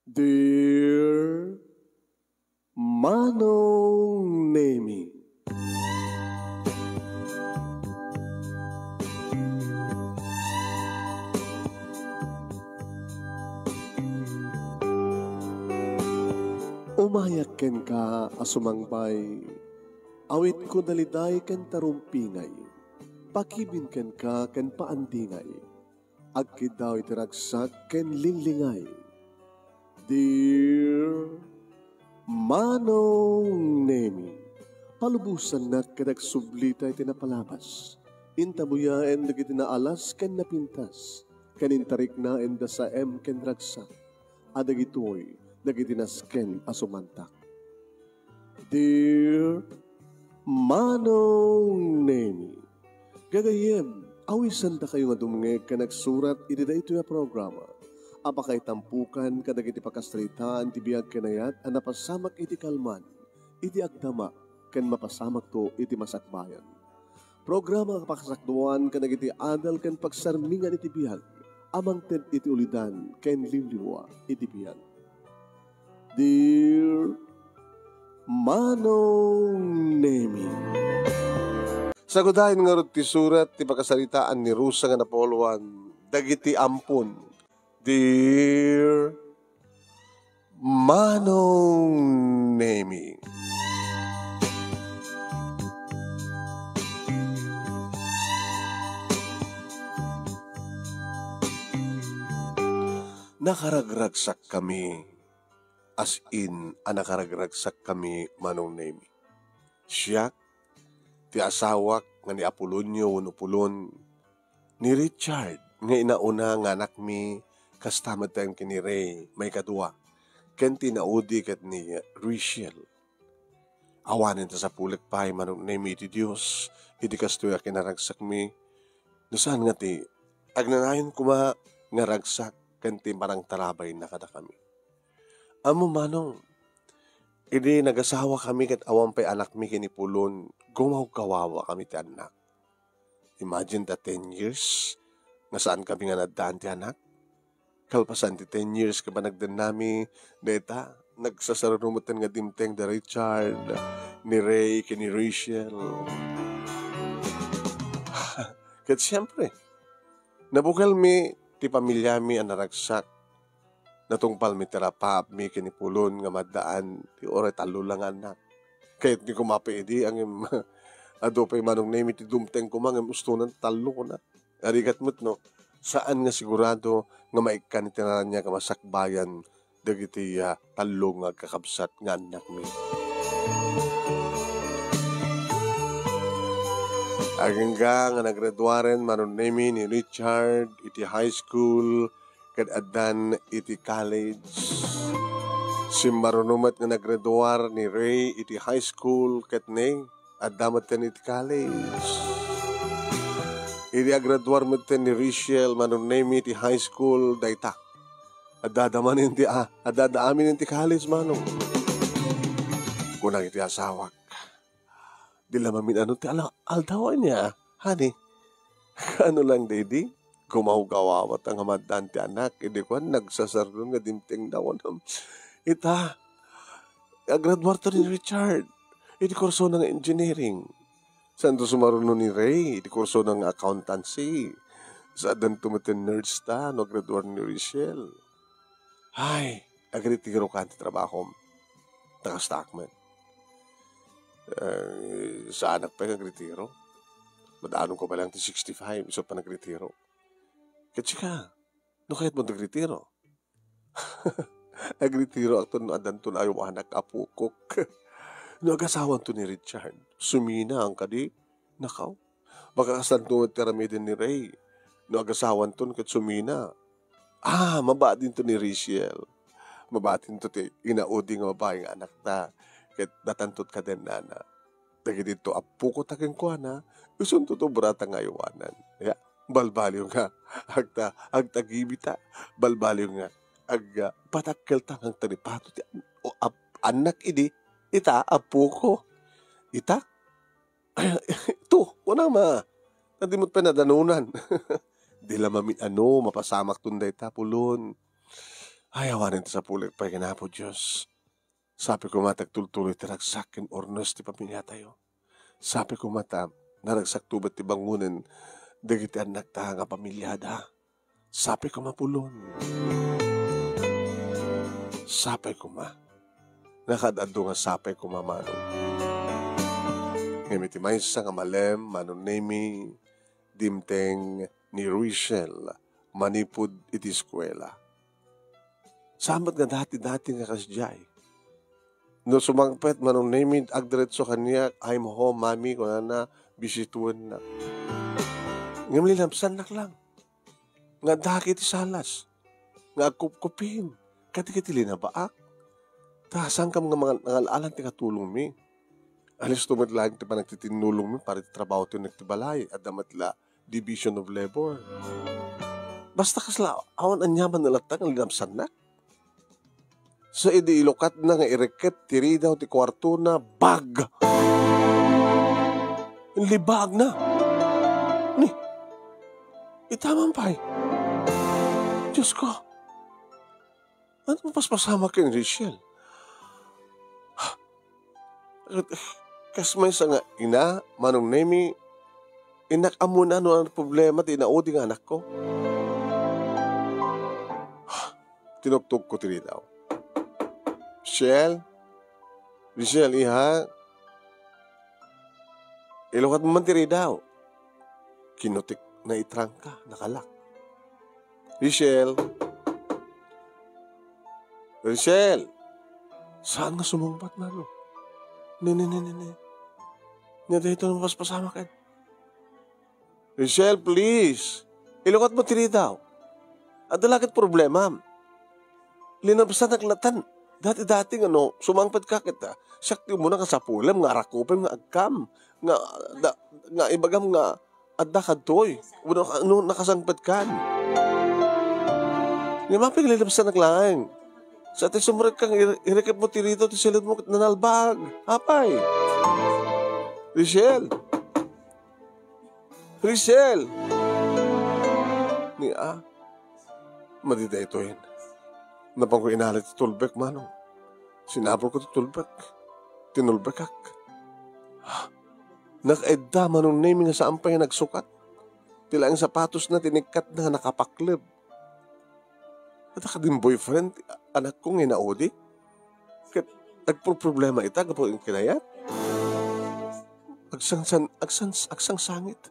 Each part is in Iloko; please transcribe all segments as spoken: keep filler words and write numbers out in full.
Dear Manong Nemi. Umayak kenka a sumangpay, awitko daliday ken tarumpingay, pakibin kenka ken paandingay. Agkiddaw iti ragsak ken linglingay. Dear Manong Nemi, palubosannak ket agsublita iti napalabas. Intabuyaen dagiti naalas ken napintas, ken intariknaen da saem ken ragsak. A dagitoy dagiti nasken a sumantak. Dear Manong Nemi, gagayyem, awisandakayo nga dumngeg ken agsurat iti daytoy a programa a pakaitampokan kadagiti pakasaritaan ti biag ken ayat a napasamak iti kalman, iti agdama, ken mapasamakto iti masakbayan. Programa a pakasakduan kadagiti adal ken pagsarmingan iti biag a mangted iti ulidan ken liwliwa iti biag. Dear Manong Nemi. Sagudayen ngarud ti surat ti pakasaritaan ni Rosa nga napauloan dagiti ampon. Dear Manong Nemi. Nakaragragsakkami. As in a nakaragragsakkami, Manong Nemi. Siak, ti asawak nga ni Apolonio wenno Pulon, ni Richard nga inauna nga anakmi, kasta met ken ni Ray, maikadua, ken ti inaudi ket ni Rachel. Awanen ta sapulek pay, Manong Nemi, iti Dios, iti kastoy a kinaragsakmi. No saan nga ti agnanayon koma nga ragsak ken ti panangtarabayna kadakami. Ammom, Manong, idi nagasawakami ket awan pay anakmi ken ni Pulon, gumawgawawakami ti annak. Imagine ta ten years nga saankami nga naaddaan ti anak. Kalpasan ti ten years ket panagdennami, dayta, nagsasaruno metten nga dimteng da Richard, ni Ray, ken ni Rachel. Ket siempre, nabukelmi ti pamiliami a naragsak. Natungpalmi ti rapaapmi ken ni Pulon nga maaddaan ti uray tallo la nga annak. Kayatmi koma pay idi, ngem adu pay, Manong Nemi, ti dumteng koma ngem ustonan tallo, kuna. Arigat met no, saan nga sigurado nga maikkan iti naraniag a masakbayan dagiti, ah, tallo nga agkakabsat nga annakmi. Agingga nga nagraduaren, Manong Nemi, ni Richard iti high school ket addan iti college. Simmaruno met nga nagraduar ni Ray iti high school ket ni adda metten iti college. Idi agraduar metten ni Rachel, Manong Nemi, iti high school, dayta. Addada manen ti, ah, addada amin ti college, Manong. Kunak iti asawak, "Di la mamin-ano ti ala-, aldaw ania, honey?" Kaano lang daydi? Gumawgawawat nga maaddaan ti anak, idi kuan, nagsasaruno nga dimtengna, kunam. Ita, agraduarto ni Richard iti kursona nga engineering. Saanto sumaruno ni Ray iti kursona nga accountancy. Sa addanto met ti nurse ta no agraduar ni Rachel. Ay, agretiro kan ti trabahom. Ta kastaak met. Eh, saanak pay nga agretiro. Madanon ko pa lang ti sixty-five, isu pa nagretiro. Ket sika, no kayatmo agretiro? Agretiroakto no addanto la aywanak a pukok. No agasawanto ni Richard, suminaen kadi? Nakaw, makakasanto met ti aramiden ni Ray. No agasawanton ket sumina. Ah, mabadinto ni Rachel. Mabadinto ti inaudi nga babai nga anakta. Ket datanto ti kadennana. Dagiti to a pukota kenkuana, isunto to brata nga aywanan. Ya, balbaliw nga agta-, agtagibita, balbaliw nga ag-, ah, patakkelta nga agtaripato ti an-, o, ap-, annak idi, ita, a puko. Ita? To, kunam a, ta di met pay nadanunan. Di la mamin-ano, mapasamakton dayta, Pulon. Ay, awanen ti sapulek pay ken Apo Dios. Sapay koma ti agtultuloy ti ragsak ken urnos ti pamiliatayo. Sapay koma ta naragsakto met ti bangonen dagiti annakta nga pamiliada. Sapay koma pulon. Sapay koma. Nakaad-adu nga sapay koma, Manong. Ngem iti maysa nga malem, Manong Nemi, dimteng ni Rachel manipud iti eskuela. Saan met nga dati-dati nga kasdiay. No sumangpet, Manong Nemi, agdiretso kaniak, "I'm home, Mami," kunana, bisituenna. Ngem linapsannak lang nga adda iti salas nga agkupkupin kadagiti linabaak. Ta saankam nga mangal-, nangal-alan ti katulongmi. Alisto met laeng ti panagtitinnulongmi para iti trabaho ti uneg ti balay. Adda met la Division of Labor. Basta kasla awan aniaman nga latta nga linapsannak. So, idi ilukatna nga irikep ti ridaw ti kuartona, bag! Inlibagna. Ni, itaman pay. Diyos ko. Ano mapaspasamak ken Rachel? Kas maysa nga ina, Manong Nemi, innak ammona no ano problema ti inaudi nga anakko. Tinuktogko ti ridaw. "Rachel? Rachel, iha? Ilukatmo man ti ridaw." Kinutik, naitrangka, nakalak. "Rachel? Rachel!" Saan nga sumungbat, Manong? "Ne, ne, ne, ne, ne. Ne, daytoy no mapaspasamak ken. Rachel, please. Ilukatmo ti ridaw. Adda la ket problemam. Linapsanak latta. Dati-dati nga no, sumangpetka ket, ah, siak ti umuna nga sapulem nga arakupem nga agkam. Nga, da, nga ibagam nga adda kadtoy. Uno, ano, nakasangpetkan. Nga mapiglilibsanak laeng. Sa ti sumrekka nga ir-, irikepmo ti ridaw ti silidmo ket nanalbag. Apay? Rachel! Rachel!" Ni, ah, madi daytoyen. Napanko inala ti tulbek, Manong. Sinapulko ti tulbek. Tinulbekak. Nakaidda, Manong Nemi, nga saan pay nga nagsukat. Ti laeng sapatosna, tinikkatna nga nakapakleb. Adda kadin boyfriend ti anakko nga inaudi? Ket agproproblema ita gapu iti kinayat? Agsansan-, agsans-, agsangsangit.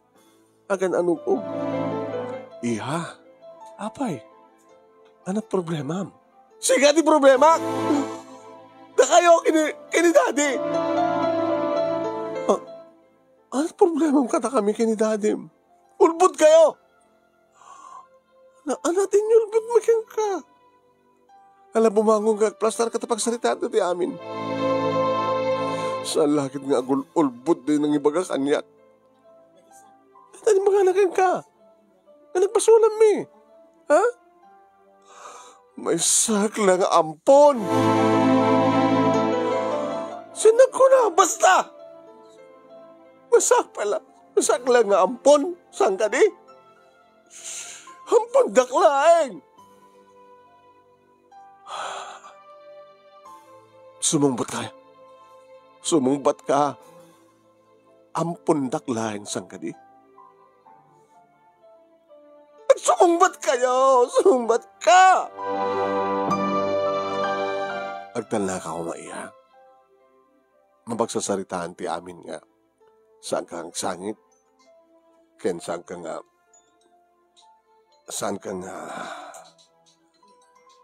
Agan-anug-og. Iha, apay, ano problemam? Sika ti problemak! Dakayo ken ni, ken ni Daddy! Ah, ano problemam kadakami ken ni Daddym? Ulbodkayo! Na, ania ti inulbodmi kenka? Ala, bumangon ka, agplastarka ta pagsaritaanta ti amin. Saan la ket nga agul-, ulbod ti nangibaga kaniak. Ania ti imbagana kenka? Nga nagbasolanmi. Ha? Maysak la nga ampon. Sino nagkuna? Basta! Maysak pala. Maysak la nga ampon. Saan kadi? Ampondak laeng. Sumungbat ka. Sumungbat ka. Ampondak laeng, saan kadi? Sumungbat kayo! Sumungbat ka! Agtalna ka, Uma, iya. Mapagsasaritaan ti amin nga saan ka agsangit, ken saan ka nga, saan ka nga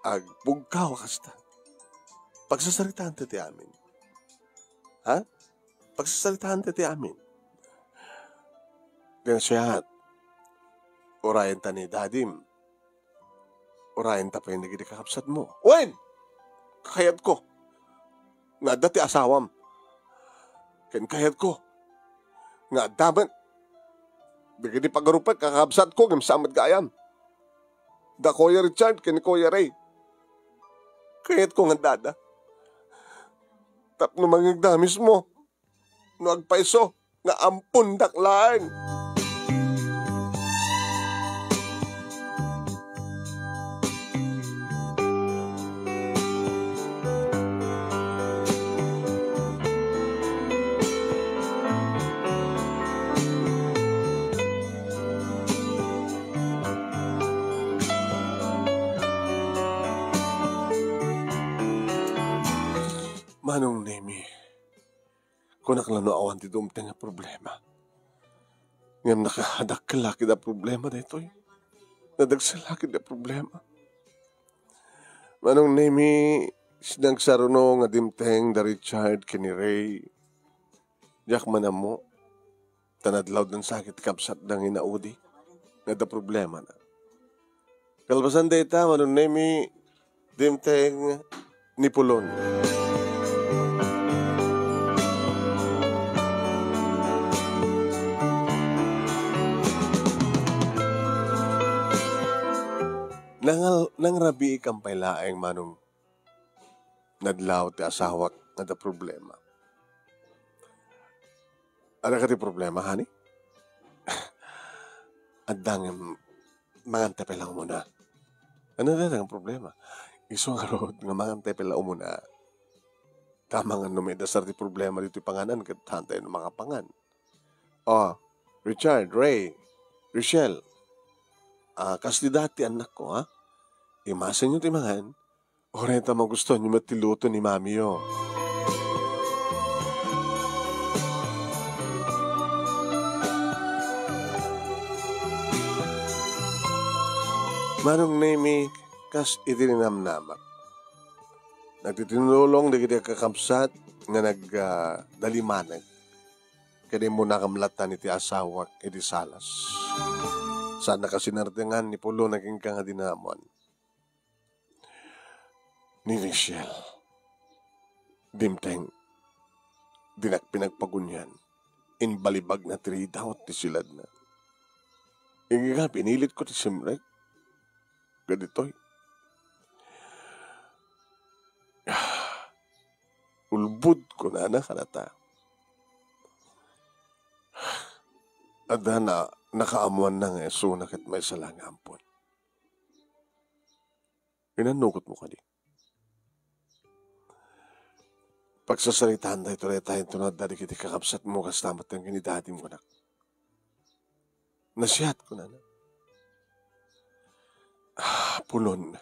agpugkaw kasta. Pagsasaritaan ti amin. Ha? Pagsasaritaan ti amin. Ken siya, urayen ta ni Dadim. Urayen ta pay dagiti kakabsatmo. Wen! Kayatko nga adda ti asawam. Ken kayatko nga adda met dagiti pagarupek a kakabsatko ngem saan met gayyem. Da Kuya Richard ken ni Kuya Ray. Kayatko nga addada. Tapno mangngegda mismo. No agpayso nga ampondak laeng. Manong Nemi, kunak la no awan ti dumteng a problema. Ngem nakadakkel la ket a problema daytoy. Nadagsa la ket a problema. Manong Nemi, sinagsaruno nga dimteng da Richard ken ni Ray. Diak man ammo. Ta nadlawdan sa ket kabsatda nga inaudi nga adda problemana. Kalpasan dayta, Manong Nemi, dimteng ni Pulon. Nangal-, nangrabiikam pay laeng, Manong, nadlaw ti asawak nga adda problema. Adda ka ti problema, honey? Adda ngem, mangantay pay la umuna. Ania dayta nga problema? Isu ngarud nga mangantay pay la umuna. Tama nga no may dasar ti problema ditoy panganan, ket haantay no makapangan. Oh, Richard, Ray, Richelle, ah, kas ti dati annakko, ha? Imasenyo ti mangan, uray ta magustuanyo met ti luto ni mamiyo. Manong Nemi, kas iti ninamnamak, nagtitinulong dagiti kakabsat nga nag-, ah, dalimanag. Ket immunakam latta iti asawak iti salas. Saan a kasinardengan ni Pulon a kenka nga dinamuan. Ni Richelle, dimteng, dinak pinagpagunian. Imbalibagna ti ridaw ti siladna. Inkay pinilitko ti simrek kaditoy. Ulbod, kunana kadata. Adda na, nakaammoanna nga isuna ket maysa la nga ampon. Inannukotmo kadi? Pagsasaritaan daytoy dayta inton adda dagiti kakabsatmo kasta met ken ni dadim, kunak. Nasiat, kunana. Ah, Pulon,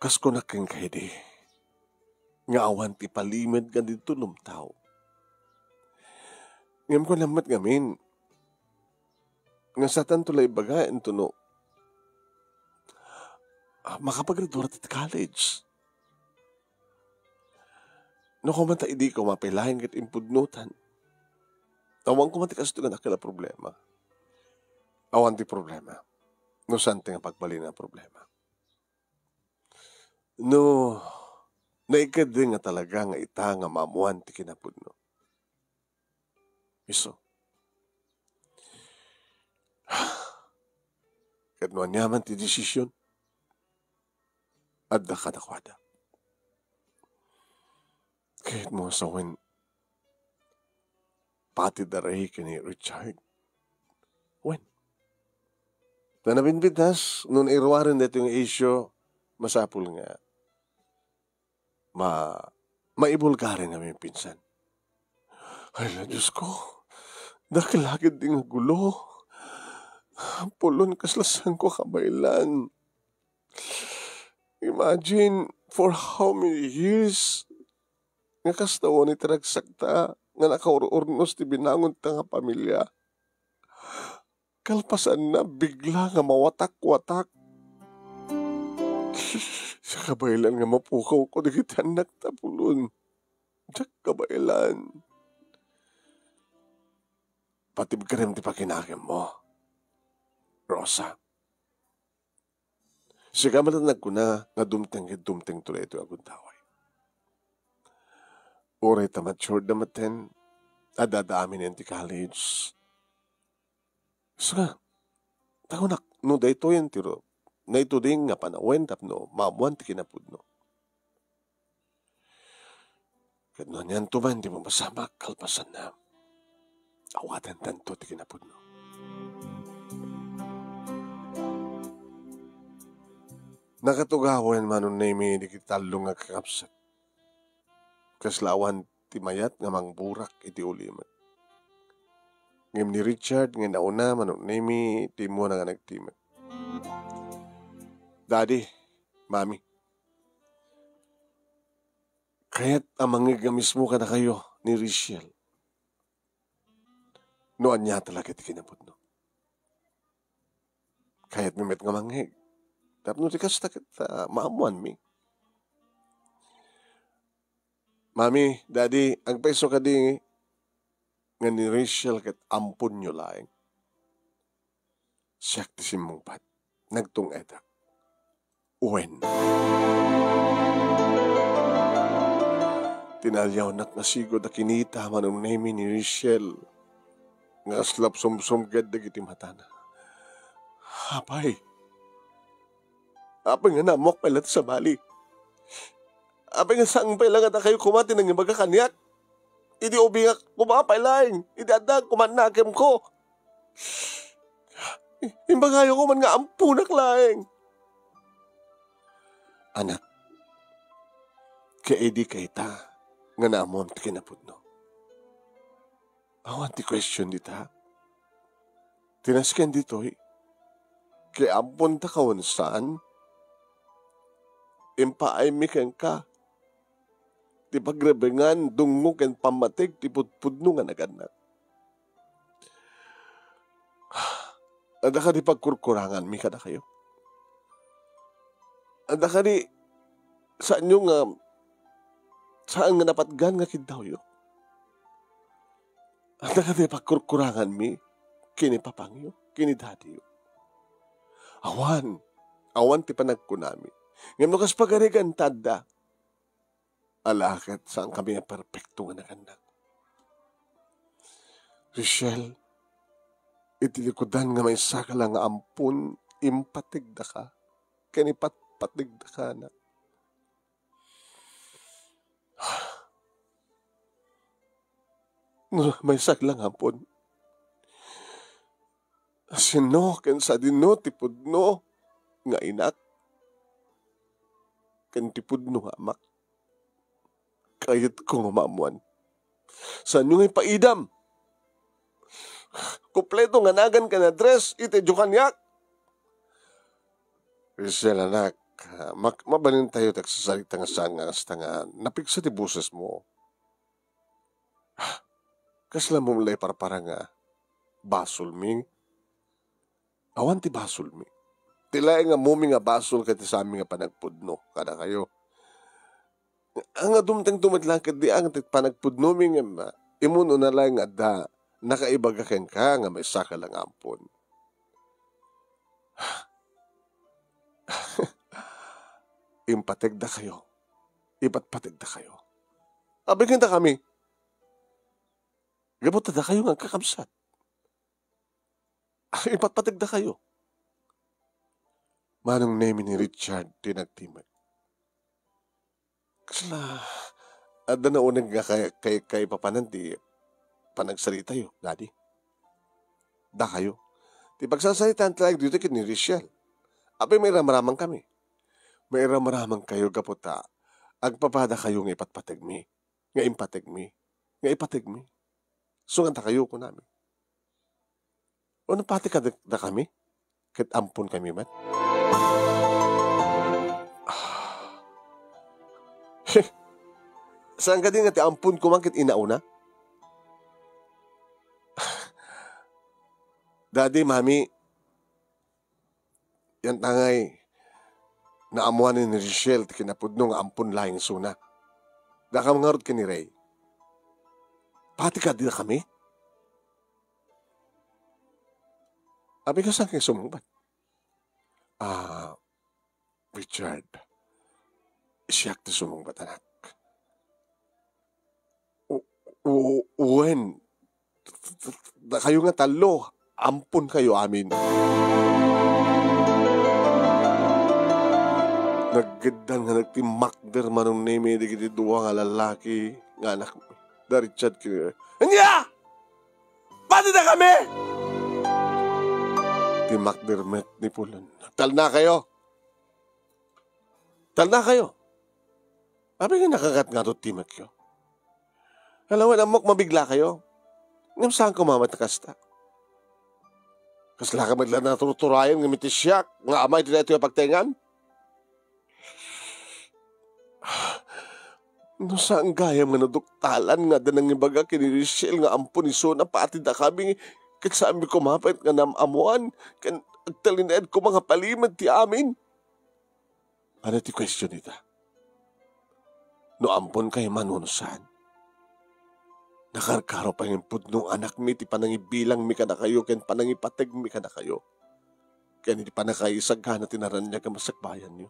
kas kunak kenka idi, nga awan ti palimed nga didto lumtaw. Ngem kunam met ngamin, nga satanto la ibaga intono, ah, makapaggraduar ti college. No, koma ta idi ko mapilayan ket impudnotan. Awan koma ti kastoy nga dakkel a problema. Awan ti problema. No saan ti nga pagbalin a problema. No, naikeddeng nga talaga nga ita nga maammoan ti kinapudno. Isu. Ket no aniaman ti desisyon, adda kadakuada. Ket mo sawen, pati da Ray ken ni Richard. Wen. Ta nabinbitas, no nairuaren daytoy nga isyu, masapul nga ma-, maibulgaren a mipinsan. Ay, la, Diyos ko, dakkel la ketdi nga gulo. Pulon, kasla saanko a kabaelan. Imagine, for how many years nga kasta wen iti ragsakta nga nakaur-urnos ti binangonta nga pamilia. Kalpasanna, bigla nga mawatak-watak. Siak a kabaelan nga mapukawko dagiti annakta, Pulon. Diak kabaelan. Patibkerem ti pakinakemmo, Rosa. Sika met a nagkuna nga dumteng ket dumtengto daytoy a gundaway. Uray ta matured da metten, adda aminen ti college. Isu nga, ta kunak, no daytoyen ti ru-, naituding nga panawen tapno maammoan ti kinapudno. Ket no anianto man ti mapasamak kalpasanna, awatentanto ti kinapudno. Nakatugawen, Manong Nemi, dagiti tallo nga kakabsat. Kasla awan ti mayat nga mangburak iti ulimek. Ngem ni Richard nga nauna, Manong Nemi, ti immuna nga nagtimek. Daddy, Mami, Kayat a mangngeg nga mismo kadakayo ni Rachel no ania talaga ti kinapudno. Kayatmi met nga mangngeg. Tapno ti kasta ket, ah, maammoanmi. Mami, Daddy, agpayso kadi nga ni Rachel ket amponyo laeng? Siak ti simmungbat. Nagtung-edak. Wen. Tinaliawnak nga sigud a kinita manunemi ni Rachel nga kasla sumsumged dagiti matana. Apay, apay nga naammoak pay la ti sabali. Apay nga saan pay la nga dakayo koma ti nangibaga kaniak. Idi ubingak koma pay laeng, idi addaak koma nakemko. Imbagayo koma nga amponak laeng. Anak, kaidi kayta nga naammoam ti kinapudno. Awan ti question dita. Ti nasken ditoy, ket amponta ka wen saan, impaaymi kenka ti pagrebengan, dungngo ken pammateg ti pudpudno nga nagannak. Adda kadi pagkurkuranganmi kadakayo? Adda kadi saanyo nga, saan nga napatgan nga kiddawyo? Adda kadi pagkurkuranganmi ken ni papangyo, ken ni dadiyo? Awan, awan ti panagkunami. Ngem no kas pagarigan ta adda, ala ket saankami a perpekto nga nagannak. Rachel, iti likudan nga maysaka la nga ampon, impategdaka, ken ipatpategdaka, anak. No, maysak la nga ampon. Sino ken sadino ti pudno nga inak? Ken ti pudno nga amak? Kayatko nga maammoan. Saanyo nga ipaidam? Kompleto nga nagan ken address iti idiyo kaniak. Rachel, anak, mak-, mabalintayo ti agsasarita nga saan nga kasta nga napigsa ti bosesmo. Kasla mo la iparpara nga basolmi? Awan ti basolmi. Ti laeng ammomi nga basol ket ti saanmi nga panagpudno kadakayo. Nga dumtengto met laeng ket di nga ti panagpudnomi ngem, ah, immun-una laeng nga adda nakaibaga kenka nga maysaka la nga ampon. Impategdakayo. Ipatpategdakayo. Apay ken dakami? Gapu ta dakayo nga agkakabsat. Ipatpategdakayo. Manong Nemi ni Richard ti nagtimek. Kasla, adda nauneg nga kay, kay, kaipapanan ti panagsaritayo, Daddy? Dakayo. Ti pagsasaritaan ti laeng ditoy ken ni Rachel. Apay, mairamraman kami. Mairamraman kayo gapu ta agpapadakayo nga ipatpategmi, nga impategmi, nga ipategmi. Sungad dakayo, kunami. Ono pati kada-, dakami? Ket ampon kami met? Saan kadi nga ti ampon koma ket inauna? Daddy, Mami, yan tangay, naammoan ni Richelle ti kinapudno nga ampon laeng isuna. Dakam ngarud ken ni Ray. Pati kadi dakami? Apay, kasano nga sumungbat? Ah, Richard, siak ti sumungbat, anak. U-, u-, wen, dakayo nga tallo, ampon kayo amin. Naggeddan nga nagtimakder manong Nemi dagiti dua nga lalaki nga anak da Richard ken ni Ray. Ania? Pati dakami! Timakder met ni Pulon. Talna kayo! Talna kayo! Apay nga nakagat ngarud ti mekyo? Ala wen, ammok mabigla kayo. Ngem saan koma met a kasta. Kasla ka met la naturturayan ngem iti siak nga ama iti daytoy a pagtengan? No saan gayam nga naduktalan nga adda nangibaga ken ni Rachel nga ampon isuna pati dakami, ket saanmi koma pay nga naam-ammoan, ken agtalinaed koma nga palimed ti amin. Ania ti question ita? No ampon kay man wenno saan? Nakarkaro pay nga impudno nga anakmi ti panangibilangmi kadakayo ken panangipategmi kadakayo. Ken iti pannakaisagana ti naraniag nga masakbayanyo.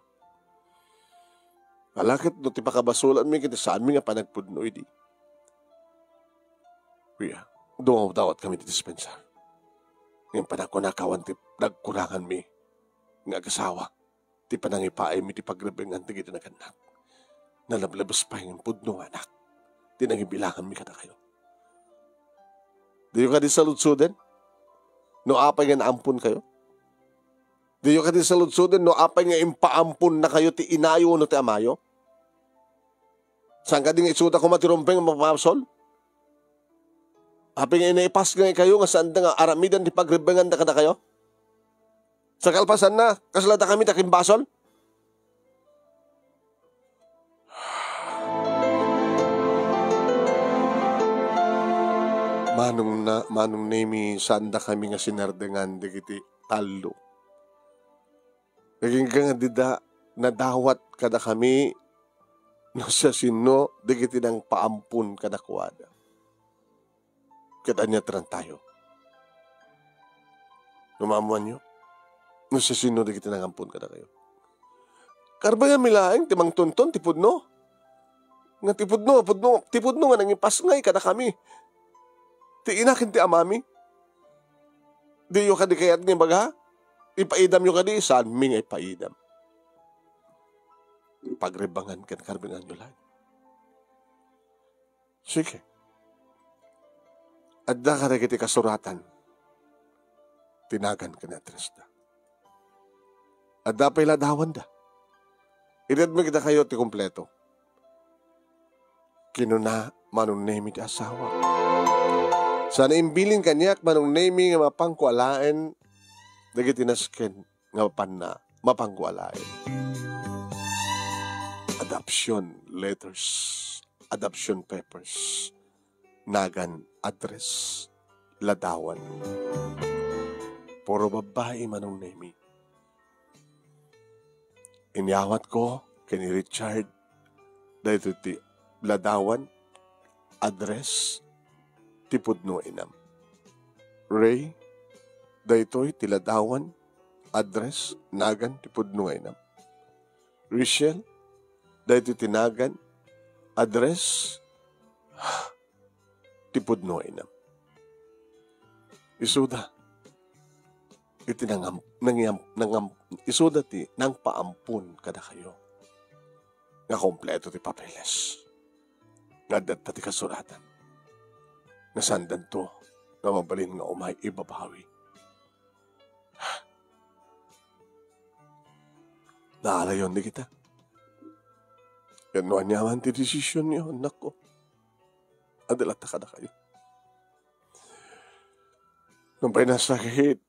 Ala ket no ti pakabasolanmi ket saanmi nga panagpudno idi. Kuya, dumawdawatkami ti dispensa. Ngem panagkunaka awan ti nagkuranganmi nga agasawa ti panangipaaymi ti pagrebengan dagiti nagannak. Nalablabes pay nga impudno nga anak ti nangibilanganmi kadakayo. Diyo kadi saludsoden no apay nga naamponkayo? Diyo kadi saludsoden no apay nga impaamponnakayo ti inayo wenno ti amayo? Saan kadi nga isuda koma ti rumbeng nga mapabasol? Apay nga inaipasngaykayo nga saanda nga aramiden ti pagrebenganda kadakayo? Sa kalpasanna, kasla dakami ti akimbasol? Manong na, Manong Nemi, saandakami nga sinardengan dagiti tallo. Agingga nga dida nadawat kadakami no siasino dagiti nangpaampon kadakuada. Ket ania ti rantayo? No maammoanyo, no siasino dagiti nangampon kadakayo. Karbenganmi laeng ti mangtunton ti pudno. Nga ti pudno, pudno, ti pudno nga nangipasngay kadakami. Ti ina ken ti amami. Diyo kadi kayat nga ibaga? Ipaidamyo kadi? Saanmi nga ipaidam. Pagrebangan ken karbenganyo laeng. Sige. Adda kadagiti kasuratan ti nagan ken addressda. Adda pay ladawanda. Iredmi kadakayo ti kompleto. Kinuna Manong Nemi ti asawa. Saan a imbilin kaniak, Manong Nemi, nga mapanko alaen dagiti nasken nga mapanna, mapanko alaen. Adoption letters, adoption papers, nagan, address, ladawan. Puro babbai, Manong Nemi. Inyawatko ken ni Richard daytoy ti ladawan, address, ti pudno nga inam. Ray, daytoy ti ladawan, address, nagan ti pudno nga inam. Rachel, daytoy ti nagan, address, ti pudno nga inam. Isuda iti nangam-, nangyam-, nangam-, isuda ti nangpaampon kadakayo nga kompleto ti papeles nga adda ti kasuratan nga saandanto nga mabalin nga umay ibabawi. Naalayon dagita. Ket no aniaman ti desisionyo, annakko, adda latta kadakayo. Nupay nasakit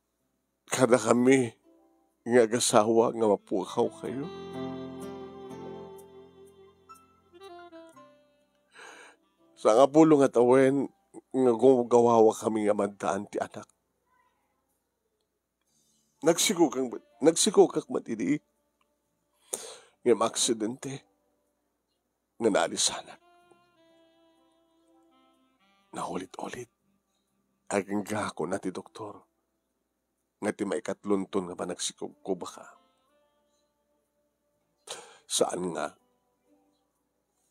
kadakami nga agasawa nga mapukawkayo. Sangapulo nga tawen nga gumagawawakami nga maddaan ti anak. Nagsikogak met, nagsikogak met idi nga maaksidente nga naalisanak. Naulit-ulit, agingga kuna ti doktor nga ti maikatlonton nga panagsikogkobaka, saan nga,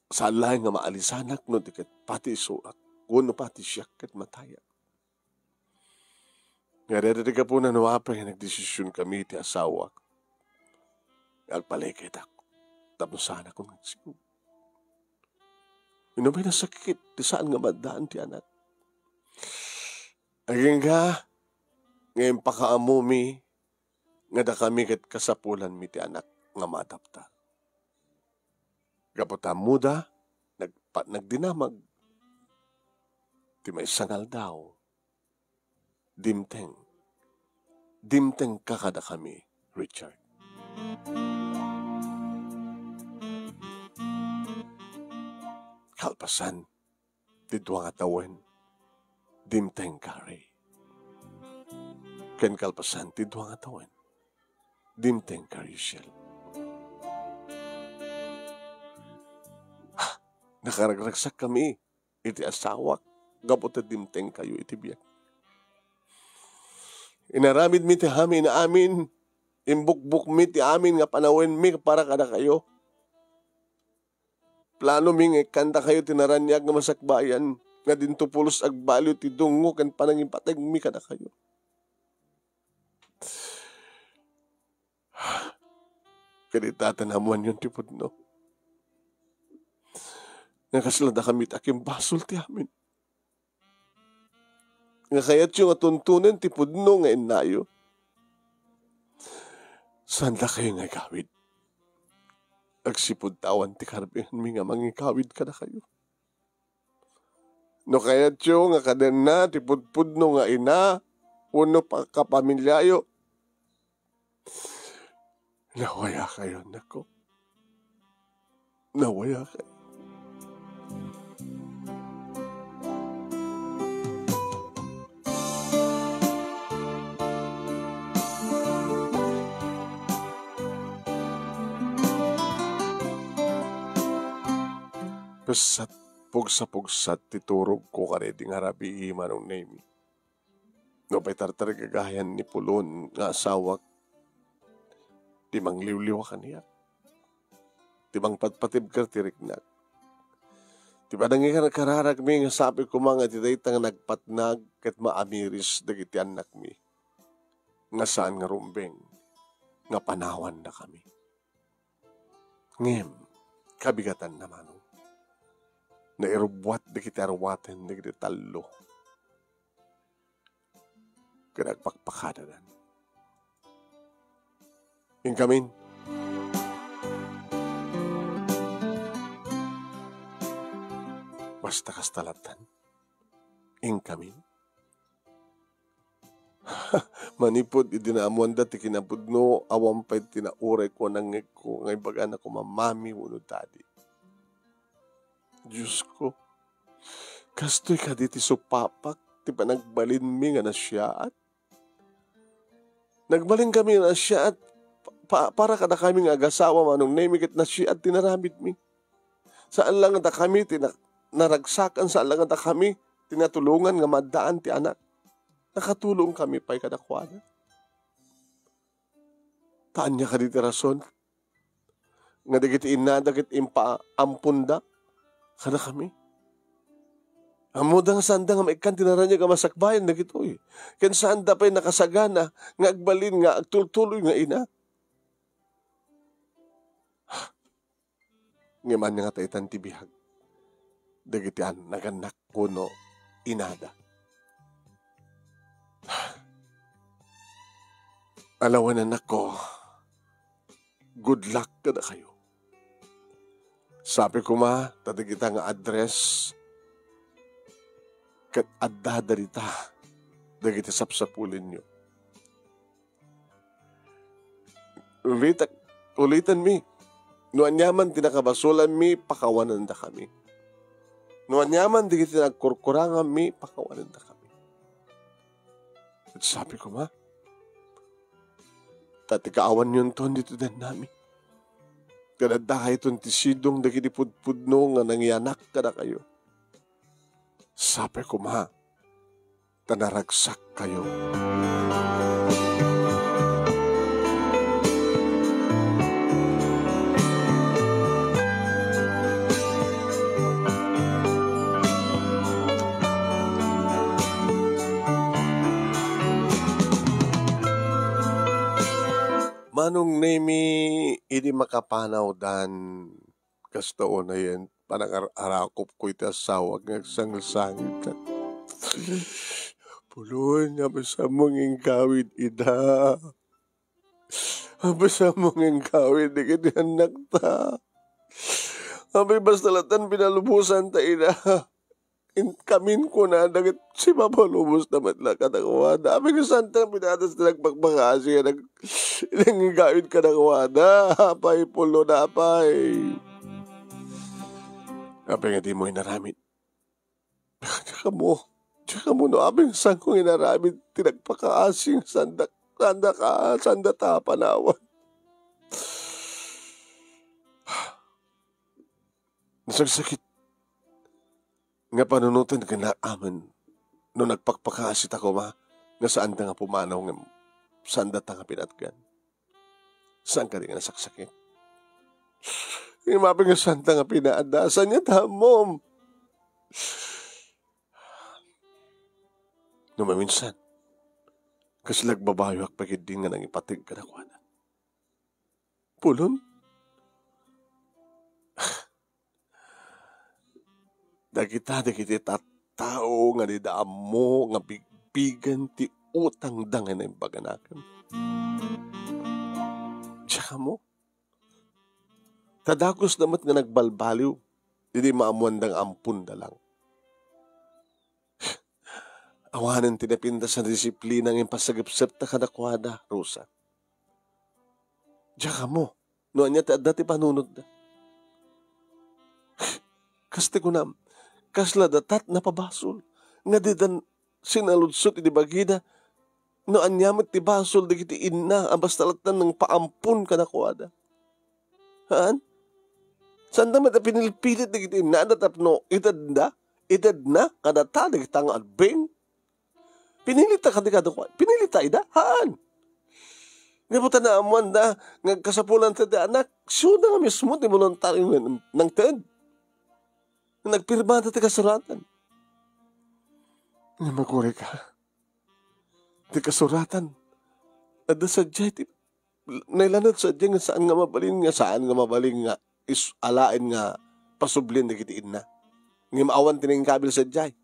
saan laeng nga maalisanak no di ket pati isuak wenno pati siak ket matayak. Nga dayta ti gapuna no apay nga nagdesisionkami ti asawak nga agpaliketak tapno saanakon nga agsikog. Inumay nasakit ti saan nga maddaan ti anak. Agingga nga impakaammomi nga dakami ket kasapulanmi ti anak nga maadopta. Gapu ta ammoda, nagpa-, nagdinamag ti maysa nga aldaw, dimteng, dimtengka kadakami, Richard. Kalpasan ti dua nga tawen, dimteng ka, Ray. Ken kalpasan ti dua nga tawen, dimteng ka, Rachel. Nakaragragsakkami iti asawak gapu ta dimtengkayo iti biag. Inaramidmi ti amin, amin. Imbukbokmi ti amin nga panawenmi para kadakayo. Planomi nga ikkandakayo ti naraniag nga masakbayan, nga dinto pulos agbaliw ti dungngo ken panangipategmi kadakayo. Ken ita ta naammoanyon ti pudno nga kasla dakami ti akimbasol ti amin. Nga kayatyo nga tuntunen ti pudno nga innayo. Saandakayo nga igawid. Agsipud ta awan ti karbinganmi nga mangigawid kadakayo. No kayatyo nga kadenna ti pudpudno nga ina wenno pa-, kapamiliayo, nawayakayo, annakko. Nawayakayo. Pessat, pugsa-pugsat ti turogko kadaydi nga rabii, Manong Nemi. Nupay tartarigagayan ni Pulon nga asawak, ti mangliwliwa kaniak, ti mangpatpatibker ti riknak, ti panangikarkararagmi nga sapay koma nga iti dayta nga nagpatnag ket maamiris dagiti annakmi nga saan nga rumbeng nga panawandakami. Ngem, kabigatanna, Manong, nairubbuat dagiti aruaten dagiti tallo ken agpakpakadadan. Inkamin, basta kasta lattan. Inkamin, manipud idi naammoanda ti kinapudno, awan pay ti nauray ko a nangngegko nga ibagana koma mami wenno daddy. Diosko, kastoy kadi ti supapak ti panagbalinmi nga nasiaat? Nagbalinkami nga nasiaat pa-, para kadakami nga agasawa, Manong Nemi, ket nasiaat ti naramidmi. Saan la nga dakami ti na-, naragsakan, saan la nga dakami ti natulongan nga maaddaan ti anak. Nakatulongkami pay kadakuada. Ta ania kadi ti rason nga dagiti innada ket impaamponda kadakami? Ammoda nga saanda nga maikkan ti naraniag a masakbayan dagitoy, ken saanda pay nakasagana nga agbalin nga agtultuloy nga ina. Ngem ania ngata itan ti biag dagiti an-, nagannak wenno inada? Alawen, annakko, good luck kadakayo. Sapay koma ta dagita nga address ket addada dita dagiti sapsapulenyo. Ulitek-, ulitanmi, no aniaman ti nakabasolanmi, pakawanandakami. No aniaman dagiti nagkurkuranganmi, pakawanandakami. Ket sapay koma, ta ti kaawanyonton ditoy dennami, ket addakayton ti sidong dagiti pudpudno nga nangianak kadakayo. Sapay koma, ta naragsakkayo. Manong Nemi, idi makapanawdan, kasta unayen, panangar-arakupko iti asawak nga agsangsangitan. Pulon, apasammo nga ingkawid ida. Apasammo nga ingkawid dagiti annakta. Apay, basta lattan pinalubosanta ida. Inkamin kunada ket sipapalubosna met la kadakuada. Apay, kasanta pinatas ti nagpakpakasi nga nag-, nanggawid kadakuada. Apay, Pulon, apay. Apay nga dimo inaramid? Diak ammo, diak ammo no apay nga saanko nga inaramid ti nagpakaasi nga sanda, sanda ka, sanda ta panawan. Nasagsakit nga panunoten ken amin no nagpakpakaasi ta koma nga saanda nga pumanaw ngem sanda ta nga pinatgan. Saan kadi nga nasaksakit? Ngem apay nga santa nga pinaadda, saan nga ta ammom? No maminsan, kasla agbabayoak pay ketdin nga nangipateg kadakuada. Pulon? Dagita dagiti tattao nga dida ammo nga bigbigen ti utangda nga naimbag kanakem. Diak ammo. Ta dagus da met nga nagbalbaliw idi maammoanda nga amponda lang. Awanen ti napintas a disiplina nga impasagepsepta kadakuada, Rosa. Diak ammo no ania ti adda ti panunotda. Kas ti kunam, kasla datat napabasol nga didan sinaludsod iti bagida no ania met ti basol dagiti inna a basta latta nangpaampon kadakuada. Haan? Sanda met a pinilpilit dagiti innada tapno itedda, itedna kadata dagita nga agbing. Pinilita kadi kadakua-, pinilita ida? Haan. Gapu ta naammoanda nga agkasapulan ti anak, siuda nga mismo ti boluntario nga nangted. Nagpirmada ti kasuratan. Nga magurika. Ti kasuratan, adda sadiay ti nailanad sadiay nga saan nga mabalin, nga saan nga mabalin nga is-, alaen nga pasublien dagiti inna. Ngem awan ti nangkabil sadiay.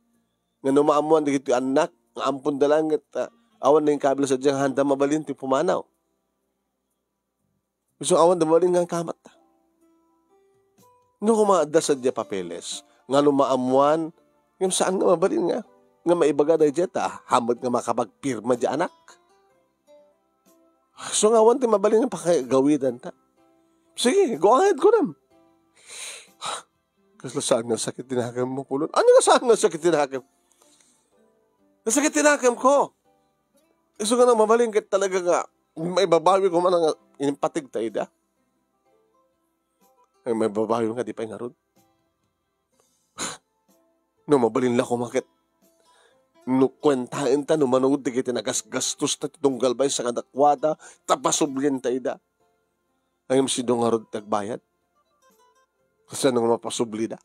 Nga no maammoan dagiti annak nga amponda lang ket, ah, awan nangkabil sadiay nga sanda mabalin ti pumanaw. Isu awan da mabalin nga kamatta. No koma adda sadiay papeles nga no maammoan, ngem saan nga mabalin nga, nga maibaga daydiay ta hammet nga makapagpirma diay anak. So nga awan ti mabalin nga pakagawidan ta. Sige, go ahead, kunam. Kasla saan nga sakit ti nakemmo, Pulon? Ano nga saan nga sakit ti nakem? Nasakit ti nakemko. Isu nga nang mabalin ket talaga nga maibabawi ko man nga inimpateg ta ida. Ay, maibabawi nga di pay ngarud. No mabalin la koma ket no kuentaen ta no mano dagiti nagasgastos ta ti tunggal baysa kadakuada ta pasublien ta ida. Ngem sino ngarud ti agbayad? Kasano nga mapasublida?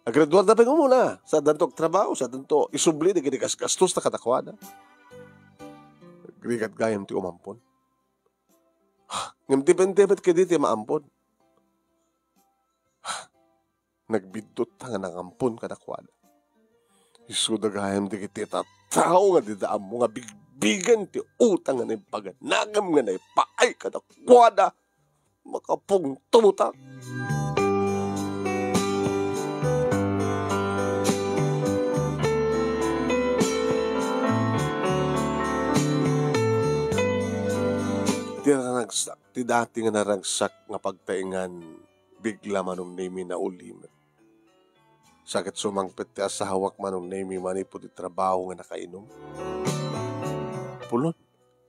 Agraduarda pay umuna. Saandanto agtrabaho, saandanto isubli dagiti gasgastos ta kadakuada. Rigat gayam ti umampon. Ngem depende met kadi ti maampon. Nagbiddut ta nga nangampon kadakuada. Isuda gayam dagiti tattao nga dida ammo nga bigbigen ti utang nga naipaganagem nga naipaay kadakuada. Makapungto ta. Ti naragsak, ti dati nga naragsak nga pagtaengan, bigla manong nemi naulimek. Sa ket sumangpet ti asawak manong nemi manipud ti trabaho nga nakainom. Pulon,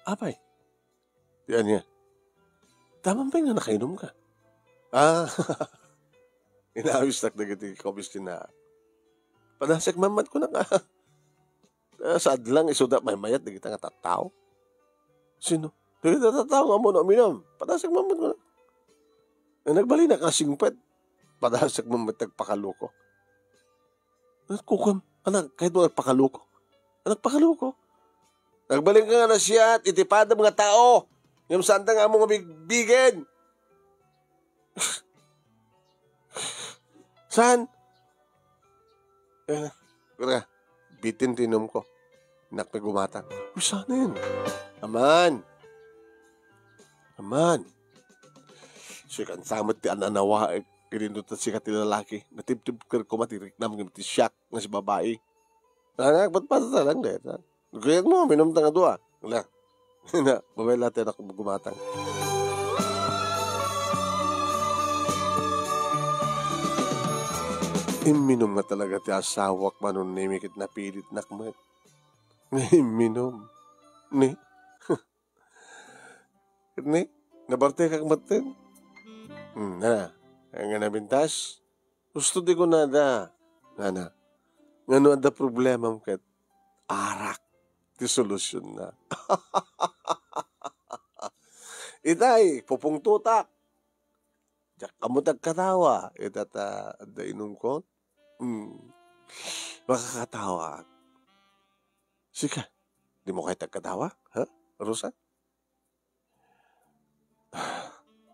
apay? Ti ania? Daman pay nga nakainom ka? Ah, inawistak dagiti kaubis ti na. Padasek man met kunaka. Ah, saad lang isuda maymayat dagita nga tattao. Sino? Dagita tattao nga ammono uminom. Padasek man met kunaka. Eh, nagbalinak nga singpet. Padasek man met nagpakaluko. Anak, kukam, anak, kahit mo nagpakaluko. Anak, pakaluko. Nagbalin ka nga nasiat, iti padam nga tao. Ngem saan ta nga ammo nga bigbigen. Saan? Eh, kaya, bitin ti inom ko. Inak ti gumatang. Uy, sanen? Aman. Aman. Sikan samet ti ananawa, eh, kininutan sika ti lalaki. Natibtib ker koma ti riknam ngem ti siak nga si babai. Anak, ba't patatalang dahil, ha? Gayag mo, minum ta nga dua. Wala. Na, babae lahat yan ako gumatang. Imminum nga talaga ti asawak, Manong Nemi, ket napilitnak met nga imminum. Ni? Ket ni? Nabartekak metten. Hmm, na. Nga nabintas? Gusto ti kunada. Ngana. Ngano adda problemam ket arak ti solusionna. Itay, pupungtotak. Diak ammo ti agkatawa. Ita ta adda inumko. Hmm. Makakatawaak. Sika, dimo kayat agkatawa? Ha? Rosa?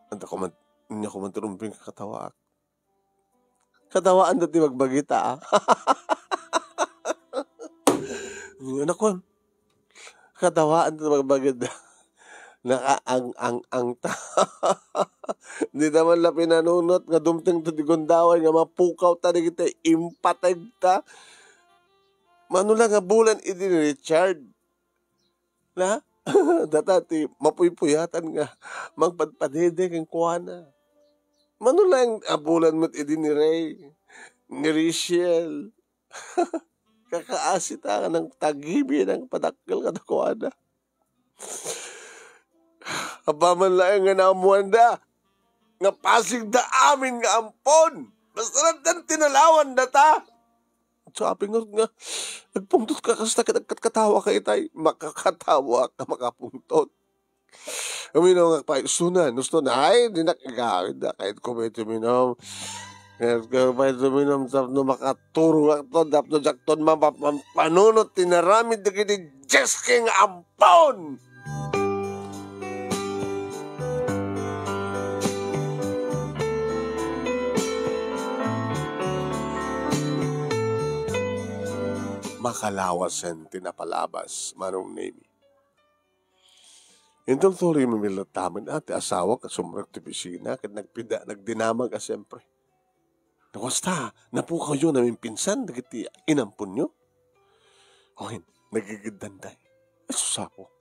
Anta ko man, ania ko man ti rumbeng kakatawaak. Katawaanda ti bagbagita, ah. Anak ko, katawaanda ti bagbagita. Nakaang-ang-ang ta. Di ta man la pinanunot nga dumteng to ti gundaway nga mapukaw ta dagiti impateg ta. Mano la nga bulan idi ni Richard? Na? Data ti mapuypuyatan nga mangpadpadede kenkuana. Mano laeng a bulan met idi ni Ray, ni Rachel. Kakaasi ta nga nang tagibi, nang padakkel kadakuada. Apaman laeng nga naammuanda nga pasigda amin nga ampon. Basta lattan tinalawandata. Sabi nga, nga, agpungtot ka, kasta ket agkatkatawa ka itay. Makakatawa ka, makapungtot. Uminom nga pay, sunan, gusto na, ay, di na kagawid na, kahit ko pwede uminom. Kahit ko pwede uminom, tapno makaturog akto, tapno jakton, mapap-, mampanunot, tinaramid, dagiti Jesking ampon! Makalawasen ti napalabas, Manong Nemi. Inton tuloy mamillat tamin, ah, ti asawak a sumrek ti opisina, ket nagpida-, nagdinamag a siempre. No kasta, napukawyo naminpinsan dagiti inamponyo? Wen, nagigiddan tay. Ay, sus, apo.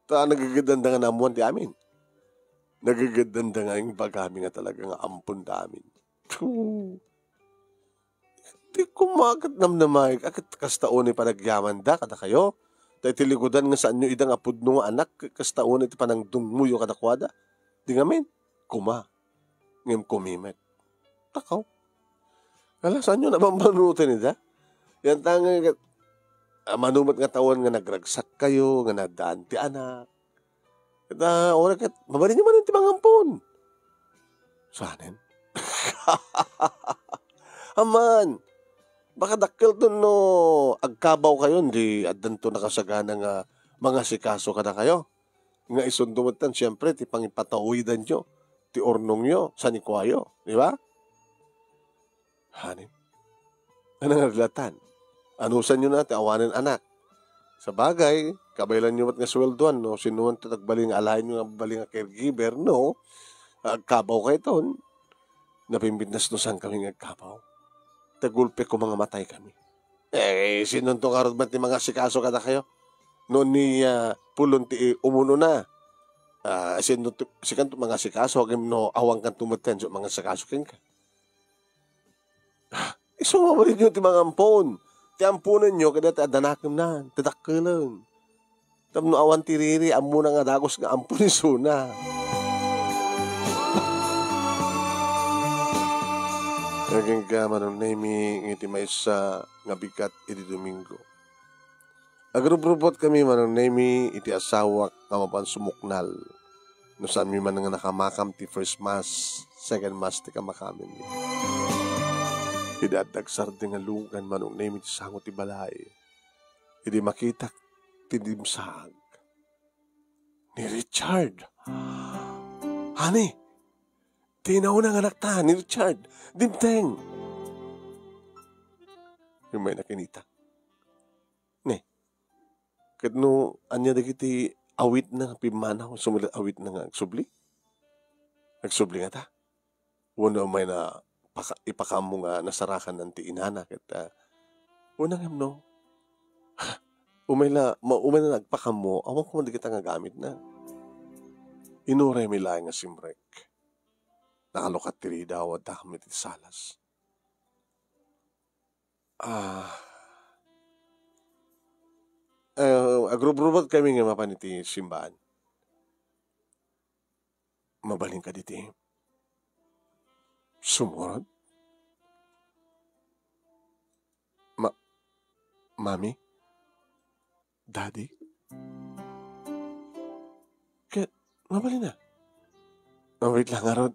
Ta nagigiddan da nga naammuan ti amin. Nagigiddan da nga imbagami nga talaga nga ampon da amin. Tsu. Di koma ket namnamaek a ket kasta unay panagyamanda kadakayo. Ta iti likudan nga saanyo ida nga pudno nga anak, kasta unay ti panangdungmoyo kadakuada. Di ngamin, koma. Ngem kumimek. Takaw. Ala, saanyo na bambanutan ida? Yan ta nga, ah, mano met nga tawen nga nagragsak kayo, nga nadaan ti anak. Ket, ah, ora ket, mabalinyo manen ti mangampon. Sanen? Aman, baka dakkelton no agkabaw kayon, di addanto nakasagana nga mangasikaso kadakayo. Nga isundo met tan, siempre, ti pangipatawidanyo, ti urnongyo, sanikuayo, di ba? Hanin? Ano nga rilatan? Anusanyo na ti awanen anak? Sabagay, kabaylanyo met nga sueldoan, no? Sinoman ti nagbalin nga alaenyo nga balin nga caregiver, no? Agkabaw kayton. Napimbitnas no saan kami nga agkabaw. Tagulpe ko mangamatay kami. Eh, sinonto ngarud man ti mangasikaso kadakayo? No ni, ah, pulon ti umunona. Ah, sinonto, sikanto mangasikaso, agim no awan kanto met ti mangasikaso kenka. Isu nga mabalinyo ti mangampon. Ti amponenyo, kadagiti adda nakemnan, ti dakkelen. Tapno awan ti riri, ammona nga dagus nga ampon isuna. Agingga, Manong Nemi, iti maysa nga bigat iti Domingo. Agrubrubot kami, Manong Nemi, iti asawak nga mapan sumuknal. No saanmi man nga nakamakam ti first mass, second mass ti kamakamin. Idi adda agsardeng nga lugan, Manong Nemi, ti sango ti balay. Idi makitak ti dimsaag. Ni Richard. Honey, ti nauna nga anak ta, ni Richard. Dimteng. Yung may nakinita. Ne. Ket no, ania dagiti awitna nga pimmanaw, sumuli awitna nga agsubli? Agsubli ngata? Wenno umay na paka-, ipakaammo nga nasarakan ti inana ket, ah, wenno ngem no? Umay la, ma-, umay na nagpakaammo, awan ko man dagita nga gamitna. Inuray mi laeng nga simrek. Nakalukat ti ridaw, adda kami ti salas. Ah, eh, agrubrubat kami nga mapan iti simbaan. Mabalin ka diti. Sumurot? Ma-, Mami? Daddy? Ket, mabalin na. Ah, wait lang, ngarud.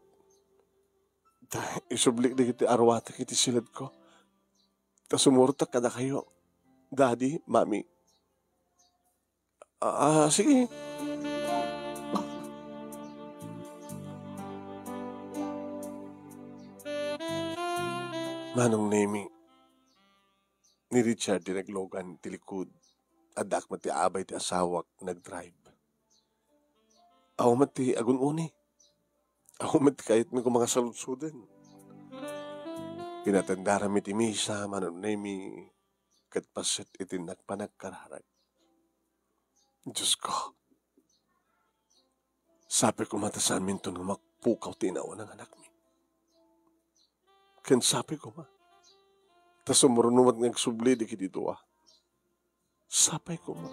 Ta, isublik dagiti aruatek iti siledko. Ta sumurotak kadakayo. Daddy, Mami. Ah, ah, sige. Manong Nemi, ni Richard ti naglugan ti likud. Addaak met ti abay ti asawak nagdrive. Awan met ti agun-uni. Awan met ti kayatmi koma nga saludsuden. Pinatendaranmi ti misa, Manong Nemi, ket paset iti innak panagkararag. Diosko, sapay koma ta saanminton nga mapukaw ti inauna nga anakmi. Ken sapay koma ta sumurot met nga agsubli dagiti dua. Sapay koma.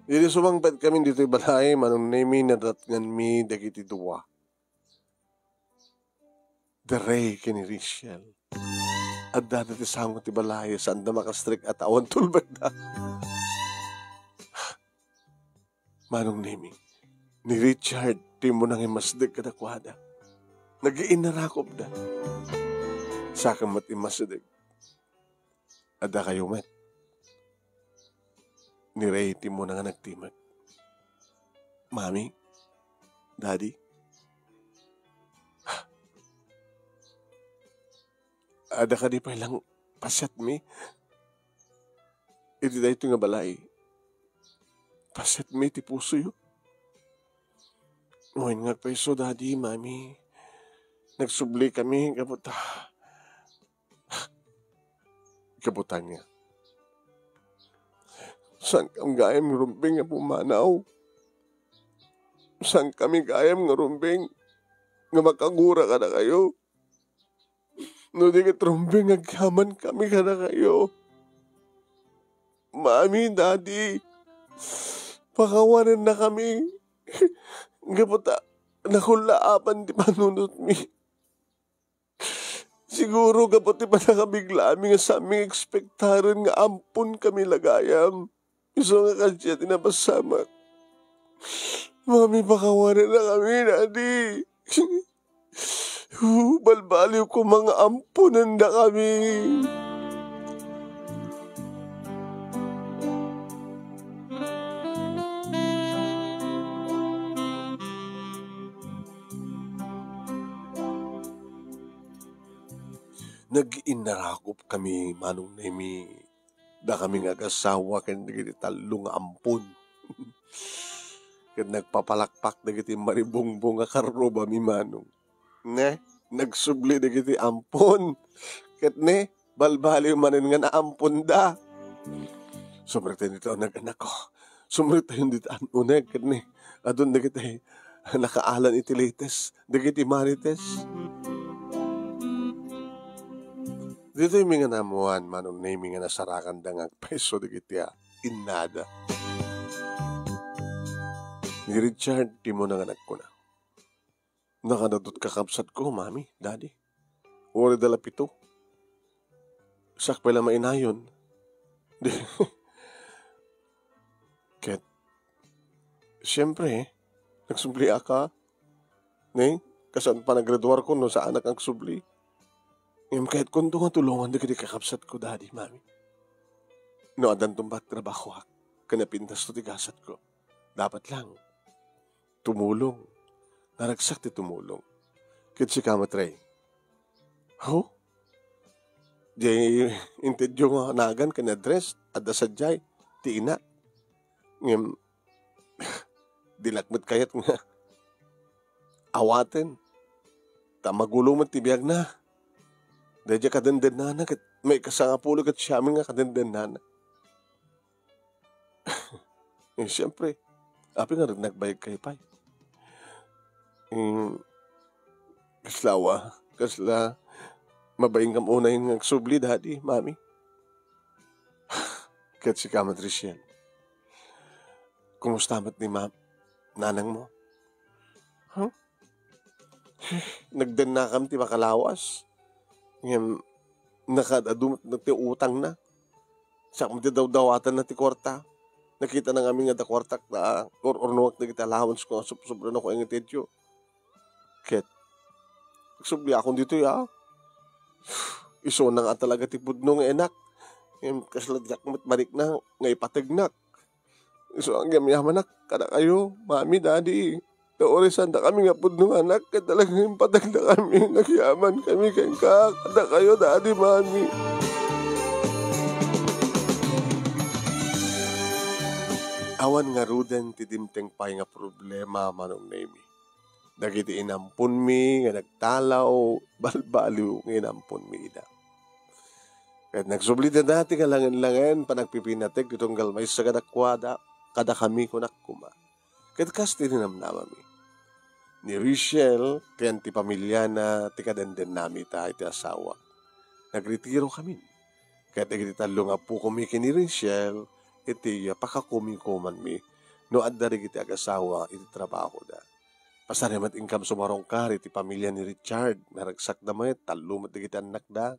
Idi sumangpetkami ditoy balay, Manong Nemi, nadatnganmi dagiti dua. Dirrey ken ni Rachel. Addada ti sango ti balay, saanda makastrek a ta awan tulbekda. Manong Nemi, ni Richard ti immuna nga immasdek kadakuada. Nagiinnarakupda. Saken met immasdek. Addakayo met. Ni Ray ti immuna nga nagtimek. Mami, Daddy, adda kadi pay lang pasiatmi iti daytoy nga balay? Pasiatmi iti pusoyo. Wen nga agpayso, Daddy, Mami, nagsubli kami gapu ta Gapu ta ania? Saankami gayam nga rumbeng a pumanaw. Saankami gayam nga rumbeng nga makagura kadakayo. No di ket rumbeng, agyamankami kadakayo. Mami, Daddy, pakawanennakami. Gapu ta nakullaapan ti panunotmi. Siguro gapu ti pannakabiglami nga saanmi nga ekspektaren nga amponkami la gayam. Isu nga kasdiay ti napasamak. Mami, pakawanennakami, Daddy. Balbaliw koma nga amponennakami. Nagiinnarakupkami, Manong Nemi, dakami nga agasawa ken dagiti tallo nga ampon. Ket nagpapalakpak dagiti maribungbong a karrubami, Manong. Ne, nagsubli dagiti ampon. Ket ne, balbaliw manen nga naamponda. Sumrektayon dita uneg, annakko. Sumrektayon dita uneg, ket ne, adun dagiti nakaalan iti Leytes, dagiti Marites. Ditoymi nga naammuan, Manong Nemi, nga nasarakanda nga agpayso dagiti, ah, innada. Ni Richard, ti immuna nga nagkuna, "Nakadadot kakabsatko, Mami, Daddy. Uray da la pito. Siak pay la mainayon." Di, ket, siyempre, nagsubliaka. Ne, kasano pay a graduarko no saanak agsubli? Ngem kayatkonto nga tulongan dagiti kakabsatko, Daddy, Mami. No addanto met trabahoak, ken napintasto ti gasatko. Dapat lang, tumulong. Naragsak ti tumulong. Ket sika met, Ray. Ho? Di intedyo nga nagan ken address, adda sadiay, ti ina. Ngem, dilak met kayat nga awaten. Ta magulo met ti biagna. Daydiay kadendennana ket maikasangapulo ket siam nga kadendennana. Eh, siyempre, apay nga nagbayagkayo pay? Mm, kasla wa, kasla, Mabain kam unay nga agsubli, Daddy, Mami. Ket sika met, Rachel. Kumusta met ni Ma-, nanangmo? Huh? Nagdennakam ti makalawas. Ngem nakaad-adu met ti utangna. Siak met ti dawdawatanna ti kuarta. Nakitana ngamin nga adda kuartak ta ur-urnuak dagiti allowance ko nga sub-, sobra na ko nga itedyo. Ket agsubliakon ditoy, a. Isuna nga talaga ti pudno nga inak. Ngem kasla diak met manikna nga ipategnak. Isu a agyamyamanak kadakayo, Mami, Daddy. Naurisan dakami nga pudno nga anak, ket talaga impategdakami. Nagyamankami kenka, kadakayo, Daddy, Mami. Awan ngaruden ti dimteng pay nga problema, Manong Nemy. Dagiti inamponmi nga nagtalaw, balbaliw nga inamponmi ida. Ket nagsubli dayta ti kalangen-langen, panagpipinateg ti tunggal maysa kadakuada, kadakami, kunak koma. Ket kas ti ninamnamami. Ni Rachel ken ti pamiliana ti kadendennami ita iti asawak. Nagretirokami. Ket dagiti tallo nga appokomi ken ni Rachel, iti pakakomikomanmi no adda dagiti agasawa iti trabahoda. Pasarimet inkam sumarungkar iti pamilia ni Richard. Naragsakda met, tallo met dagiti annakda.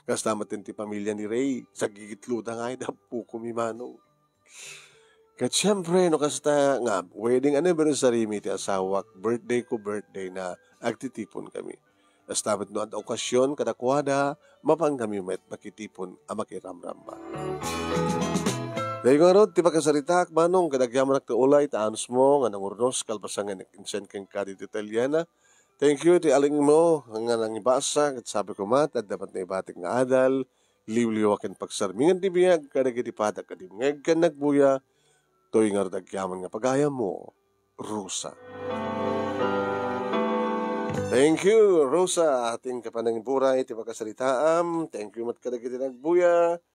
Kasta met ti pamilia ni Ray, sagigitloda nga ay da appokomi, Manong. Ket siempre, no kasta nga wedding anniversary mi ti asawak, birthday ko, birthday na, agtitipon kami. Kasta met no adda okasion kadakuada, mapan kami met makitipon a makiramrama. Daytoy ngarud ti pakasaritaak, Manong, ket agyamanak ti ulay ta anusmo nga nangurnos kalpasan nga nag-insend kenka ditoy Italiana. Thank you ti alingmo nga nangibasa, ket sabi koma, adda met naibatik nga adal, liwliwa ken pagsarmingan ti biag kadagiti padak a dimngeg ken nagbuya, toy ngarud agyaman nga pagayammo, Rosa. Thank you, Rosa. Atin ka panangiburay iti pakasaritaam. Thank you met kadagiti nagbuya.